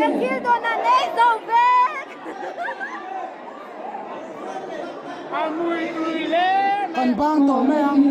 Ka thil dawn an ei zo vek. Kan bang tawh mai ang.